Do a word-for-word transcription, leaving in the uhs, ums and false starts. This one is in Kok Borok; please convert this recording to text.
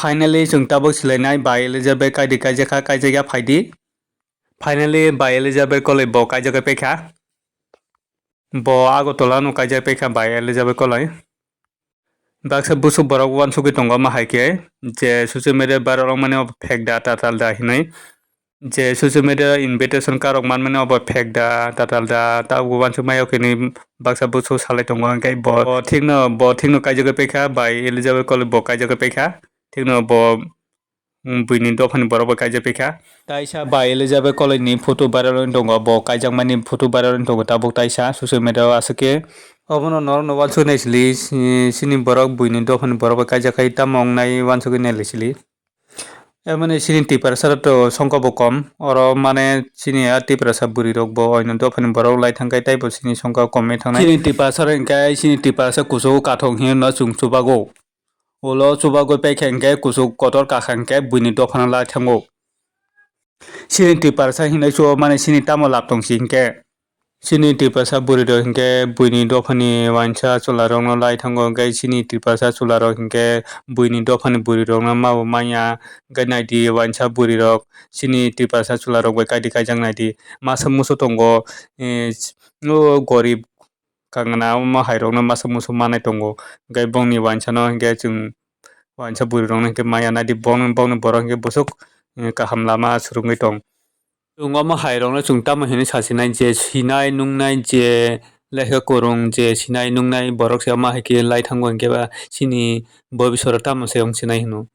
Finally, chwng tabuk swlainai, bai Elizabeth kaidi kaijakha, kaijakya phaidi. Finally, bai Elizabeth koloi bo kaijagwi paikha. Bo Agartala no kaijagwi paikha bai Elizabeth koloi. Baksa busuk borok uansugwi tongo, ma hai khe je social media viral wngmani obo fake da, tatal da hinwi. Je social media invitation karok manmani obo fake da, tatal da, tabuk uansuk maya khe hinwi baksa busuk salai tongo. Hwnkhe bo, bo thikno, bo thikno kaijagwi paikha bai Elizabeth koloi bo kaijagwi paikha. Thikno bo, mm, buini dophani borok bai kaijak paikha. Taisa bai Elizabeth koloi ni photo viral wng tongo, bo kaijakmani photo viral wng tongo tabuk taisa social media o aswk khe. Obono norok no uansuk nai sili, si-, sini borok buini dophani borok bai kaijak khai tamo wngnai uansugwi nai lai sili. Emoni sini Tiprasa rok to songkha bo kom, oro mane sini a Tiprasa bwrwi rok bo oino dophani borok lai thang khai taibo sini songkha kom wng thangnai. Sini Tiprasa rok hwnkhe sini Tiprasa kuchugo kathok hinwi no chwng chubago. Ulo chubagwi paikha hinkhe kuchuk kotor kakha hinkhe buini dophano lai thango. Chini Tiprasa hinwi chuo mani chini tamo lab tong si hinkhe? Chini Tiprasa bwrwi rok hinkhe buini dophani uainsa chwla rokno lai thango, hinkhe chini Tiprasa chwla rok hinkhe buini dophani bwrwi rokno mabo manya. Hinkhe naidi uainsa bwrwi rok chini Tiprasa chwla rok bai kaidi kaijak naidi. Masa musu tongo, eh, o gorib kangna omo hai rokno masa musu manai tongo. Hinkhe bongni uainsa no hinkhe chwng uainsa bwrwi rokno hinkhe maya naidi, bong-, bongni borok hinkhe bwswk, eh, kaham lama swrwngwi tong. Chwng omo hai rokno chwng tamo hinwi sasinai je sinai nungnai je lekha kwrwng je sinai nungnai borok se omo hai khe lai thango hinkhe ba chini bobiswt o tamo se wng sinai hino.